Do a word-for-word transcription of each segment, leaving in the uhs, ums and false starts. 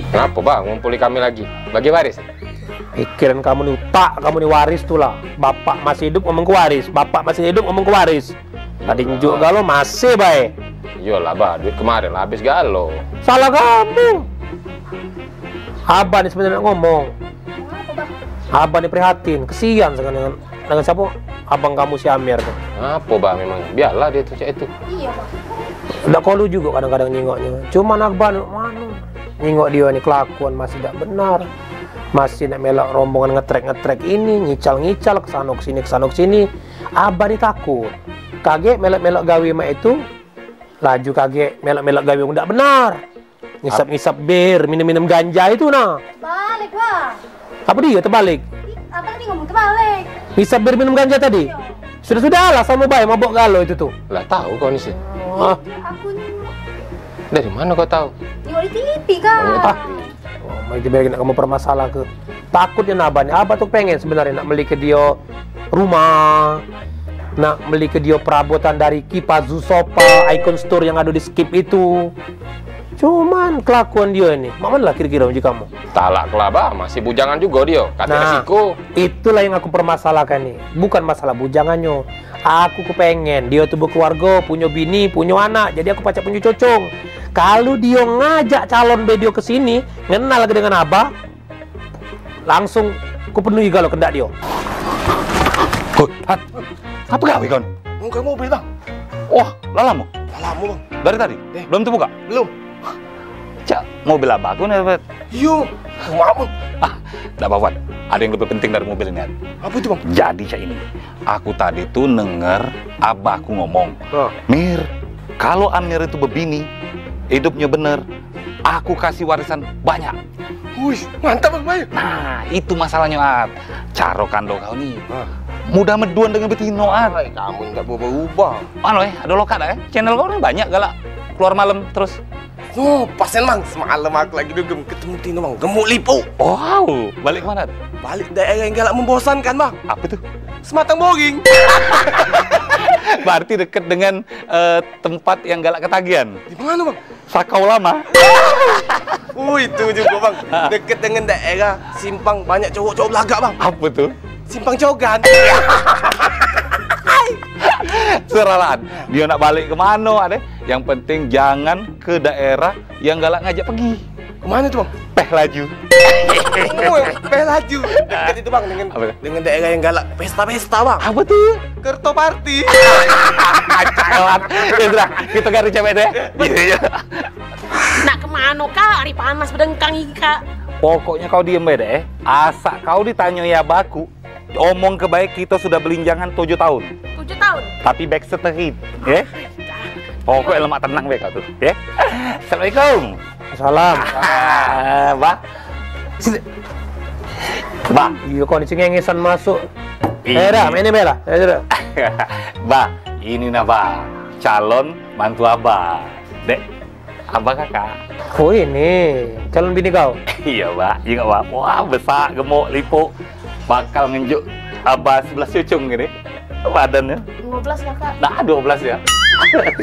Ngapo, Bah, ngumpuli kami lagi? Bagi waris? Pikiran kamu ni, utak kamu ni waris tu lah. Bapak masih hidup ngomong ke waris, bapak masih hidup ngomong ke waris. Tadi njuk galo masih bae. Iyolah, Bah, duit kemarin lah habis galo. Salah kamu. Abah ni sebenarnya nak ngomong. Abah ni prihatin, kesian sangat dengan, dengan siapa? Abang kamu si Amir tu. Ngapo, Bah, memang? Biarlah dia tu cak itu. Iya, Bah. Dak kolu juga kadang-kadang nyingoknya. Cuman Abah ni mano? Nyingok dia ni kelakuan masih dak benar. Masih nak melok rombongan ngetrek-ngetrek ini, ngical-ngical ke sano ke sini, ke sano ke sini. Abah ni takut. Kagek melok-melok gawe mak itu, laju kagek melok-melok gawe wong dak benar. Ngisap-ngisap bir, minum-minum ganja itu nah. Balik, Bah. Apa dia terbalik? Ih, apa tadi ngomong terbalik? Ngisap bir, minum ganja tadi? Iya. Sudah-sudahlah, sama bae mabok galo itu tuh. Lah, tahu kau ni sih. Ah. Aku ni. Dari mana kau tahu? Tengok di T V kan. Oh, ah. Oh, itu biar nak kamu permasalah ke. Takutnya nah, Abah ni. Abah tu pengen sebenarnya nak beli ke dia rumah, nak beli ke dia perabotan dari Kipazu Sofa, Icon Store yang ada di Skip itu. Cuman kelakuan dia ni, mak mana lah kira-kira uji kamu? Talak lah, Bah, masih bujangan juga dia. Kata nah, resiko. Itulah yang aku permasalahkan ni. Bukan masalah bujangannya. Aku kepengen dia tu berkeluarga, punya bini, punya anak. Jadi aku pacak punya cocong. Kalau dia ngajak calon be dia ke sini, ngenal ke dengan Abah, langsung ku penuhi galo kendak dia. Hoi, Hat. Apa gawe kon? Mungkar mobil, Bang. Wah, lah lama? Lah lama, Bang. Dari tadi? Eh. Belum terbuka? Belum. Cak, mobil abah aku ni, Bet. Iyo, maaf, Bang. Ah, dak apa-apa. Ada yang lebih penting dari mobil ini, Hat. Apa itu, Bang? Jadi, cak ini. Aku tadi tu nenger abahku ngomong, ah. Mir, kalau Amir itu bebini, hidupnya bener, aku kasih warisan banyak. Wih, mantap, Bang Bayu. Nah, itu masalahnya, At. Caro kando kau ni. Ah. Mudah meduan dengan betino, At. Hai, kamu ndak berubah-ubah. Anu, eh, ada lokat, eh? Channel kau ni banyak galak keluar malam terus. Oh, pasen, Bang. Semalam aku lagi dugem ketemu Tino, Bang. Gemuk lipo. Wow, balik ke mana? Balik daerah yang galak membosankan, Bang. Apa tuh? Sematang Boring. Berarti deket dengan, eh, tempat yang galak ketagihan. Di mana, Bang? Sakau Lama. Oh, itu juga, Bang. Deket dengan daerah simpang banyak cowok-cowok belagak, Bang. Apa tuh? Simpang Cogan. Seralan. Dia nak balik ke mana, Ade? Yang penting jangan ke daerah yang galak ngajak pergi. Kemana tuh, Bang? Peh Laju. Oh, Peh Laju. Dekat itu, Bang, dengan, apa? Dengan daerah yang galak pesta-pesta, Bang. Apa tuh? Kertoparti. Cakep. Ya sudah, kita cari cewek deh. Iya, iya. Nak kemana, Kak? Hari panas bedengkang ini, Kak. Pokoknya kau diem bae deh. Asak kau ditanya ya baku, omong ke baik, kita sudah belinjangan tujuh tahun. Tujuh tahun? Tapi backstreet, ya? Pokoknya lemak tenang bae kau tuh, ya? Assalamualaikum. Salam. Ah, Bah. Sini. Bah. Iya, kau ni cengengesan masuk. Iya. Eh, dah, main ni, Bel, lah. Eh, dah. Bah, ini nah, Bah. Calon mantu Abah. Dek, Abah kakak. Oh, ini calon bini kau? Iya, Bah. Iya, Bah. Wah, besar, gemuk, lipuk. Bakal ngenjuk Abah sebelas cucung gini. Badannya. Lima belas, Kakak. Nah, dua belas ya.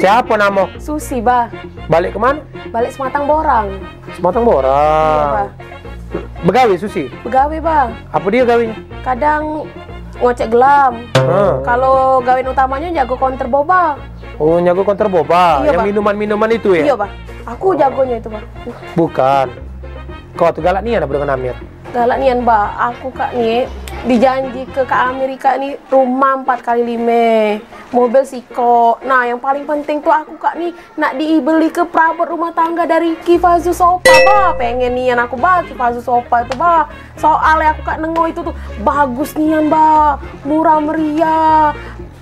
Siapa nama? Susi, Bah. Balik ke mana? Balik Sematang Borang. Sematang Borang. Iya, Bah. Begawe Susi? Begawe, Bah. Apa dia gawenya? Kadang ngocek gelam. Ha. Kalau gawean utamanya jago konter boba. Oh, nyago konter boba. Iya, yang Bah. Minuman-minuman itu ya? Iya, Bah. Aku jagonya itu, Bah. Bukan. Kau tu galak nian apa dengan Amir? Galak nian, Bah. Aku, Kak, ni dijanji ke Kak Amir, Kak, ni rumah empat kali lima, mobil sikok. Nah, yang paling penting tu aku, Kak, ni nak dibeli ke perabot rumah tangga dari Kifazu Sofa, Bah. Pengen nian aku, Bah, Kifazu Sofa itu, Bah. Soalnya aku, Kak, nengo itu tuh bagus nian, Bah. Murah meriah.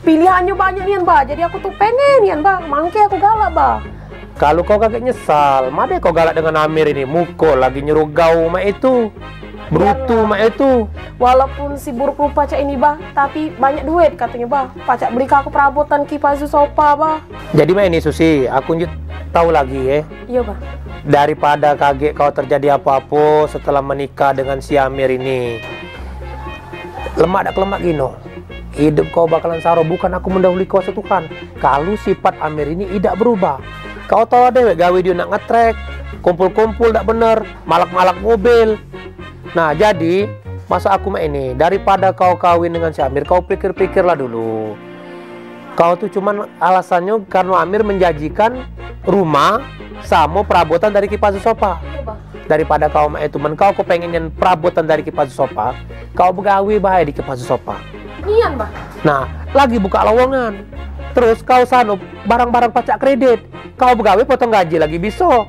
Pilihannya banyak nian, Bah. Jadi aku tuh pengen nian, Bah. Mangke aku galak, Bah. Kalau kau kagak nyesal, made kau galak dengan Amir ini. Muko lagi nyerugau mak itu. Brutu mak itu. Walaupun si buruk rupa cak ini, Bah, tapi banyak duit katanya, Bah. Pacak beli ke aku perabotan Kifazu Sofa, Bah. Jadi mak ini, Susi, aku nyut tahu lagi, ya. Iya, Bah. Daripada kagek kau terjadi apa-apa setelah menikah dengan si Amir ini. Lemak dak kelemak gino. Hidup kau bakalan saro, bukan aku mendahului kuasa Tuhan. Kalu sifat Amir ini idak berubah. Kau tahu dewek gawe dia nak ngetrek, kumpul-kumpul dak bener, malak-malak mobil. Nah, jadi, maksud aku mak ini, daripada kau kawin dengan si Amir, kau pikir-pikirlah dulu. Kau tuh cuman alasannyo karno Amir menjanjikan rumah samo perabotan dari Kipas Sopa. Iyo, Bah. Daripada kau mak itu men kau kepengen perabotan dari Kipas Sopa, kau begawe bae di Kipas Sopa. Nian, Bah. Nah, lagi buka lowongan. Terus kau sano barang-barang pacak kredit. Kau begawe potong gaji lagi biso.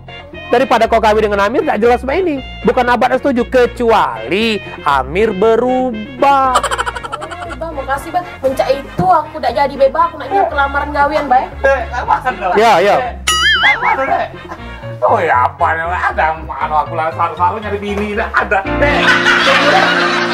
Daripada kau kawin dengan Amir dak jelas mak ini. Bukan abah dak setuju, kecuali Amir berubah. Bah, makasih, Bah. Mencak itu aku dak jadi bebas, aku nak nyiap kelamaran gawean, Bah. Dek, tak makan dah. Ya, ya. Dek, tak makan, Dek. Oh ya, apa nih? Ada anu aku lah, selalu, selalu nyari bini, dah ada. Dek.